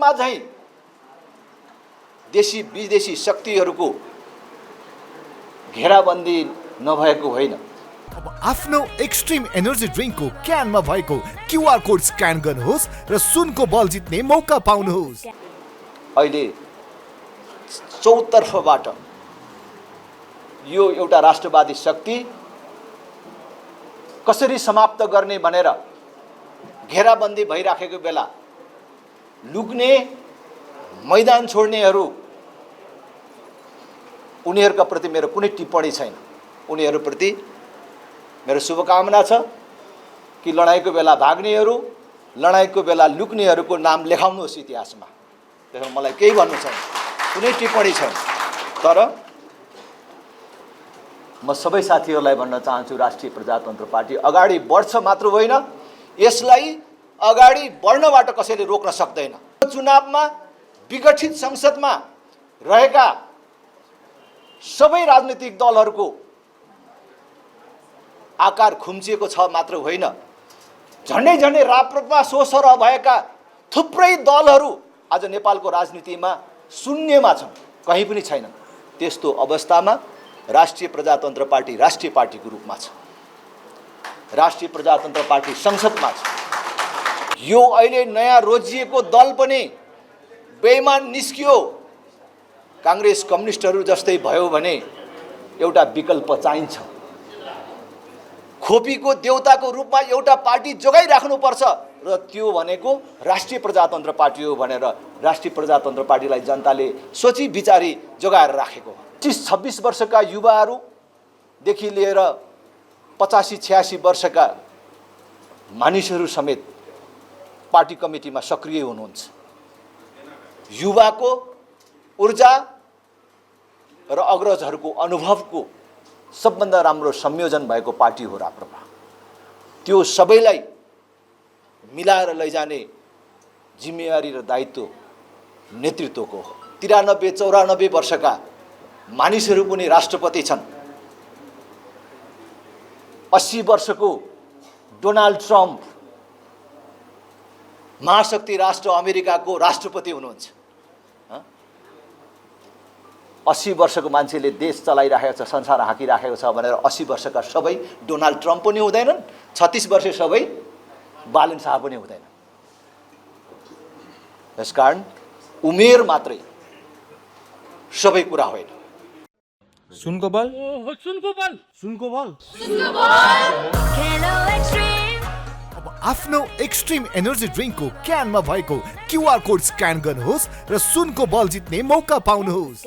रूपमा चाहिँ देशी विदेशी शक्तिहरूको घेराबन्दी नभएको होइन। अब आफ्नो एक्सट्रिम एनर्जी ड्रिङ्कको क्यानमा भएको क्युआर कोड स्क्यान गर्नुहोस् र सुनको बल जित्ने मौका पाउनुहोस्। अहिले चौतर्फबाट यो एउटा राष्ट्रवादी शक्ति कसरी समाप्त गर्ने भनेर घेराबन्दी भइराखेको बेला लुक्ने मैदान छोड्नेहरू उनीहरूका प्रति मेरो कुनै टिप्पणी छैन। उनीहरूप्रति मेरो शुभकामना छ कि लडाइँको बेला भाग्नेहरू, लडाइँको बेला लुक्नेहरूको नाम लेखाउनुहोस् इतिहासमा। त्यसमा मलाई केही भन्नु छैन, कुनै टिप्पणी छैन। तर म सबै साथीहरूलाई भन्न चाहन्छु, राष्ट्रिय प्रजातन्त्र पार्टी अगाडि बढ्छ मात्र होइन, यसलाई अगाडि बढ्नबाट कसैले रोक्न सक्दैन। चुनावमा विगठित संसदमा रहेका सबै राजनीतिक दलहरूको आकार खुम्चिएको छ मात्र होइन, झन्डै झन्डै राप्रपा सोसरह भएका थुप्रै दलहरू आज नेपालको राजनीतिमा शून्यमा छन्, कहीँ पनि छैनन्। त्यस्तो अवस्थामा राष्ट्रिय प्रजातन्त्र पार्टी राष्ट्रिय पार्टीको रूपमा छ, राष्ट्रिय प्रजातन्त्र पार्टी संसदमा छ। यो अहिले नयाँ रोजिएको दल पनि बेइमान निस्कियो, कांग्रेस कम्युनिस्टहरू जस्तै भयो भने एउटा विकल्प चाहिन्छ। खोपीको देउताको रूपमा एउटा पार्टी जोगाइराख्नुपर्छ र त्यो भनेको राष्ट्रिय प्रजातन्त्र पार्टी हो भनेर राष्ट्रिय प्रजातन्त्र पार्टीलाई जनताले सोची विचारी जोगाएर राखेको। 25-26 वर्षका युवाहरूदेखि लिएर 85-86 वर्षका मानिसहरू समेत पार्टी कमिटीमा सक्रिय हुनुहुन्छ। युवाको ऊर्जा र अग्रजहरूको अनुभवको सबभन्दा राम्रो संयोजन भएको पार्टी हो राप्रपा। त्यो सबैलाई मिलाएर लैजाने जिम्मेवारी र दायित्व नेतृत्वको हो। 93-94 वर्षका मानिसहरू पनि राष्ट्रपति छन्। 80 वर्षको डोनाल्ड ट्रम्प महाशक्ति राष्ट्र अमेरिकाको राष्ट्रपति हुनुहुन्छ। 80 वर्षको मान्छेले देश चलाइराखेको छ, संसार हाँकिराखेको छ भनेर 80 वर्षका सबै डोनाल्ड ट्रम्प पनि हुँदैनन्, 36 वर्ष सबै बालन शाह पनि हुँदैनन्। यसकारण उमेर मात्रै सबै कुरा होइन। सुनको बल, सुनको बल, सुनको बल, सुनको बल। अब आफ्नो एक्सट्रिम एनर्जी ड्रिङ्कको क्यानमा भएको क्युआर कोड स्क्यान गर्नुहोस् र सुनको बल जित्ने मौका पाउनुहोस्।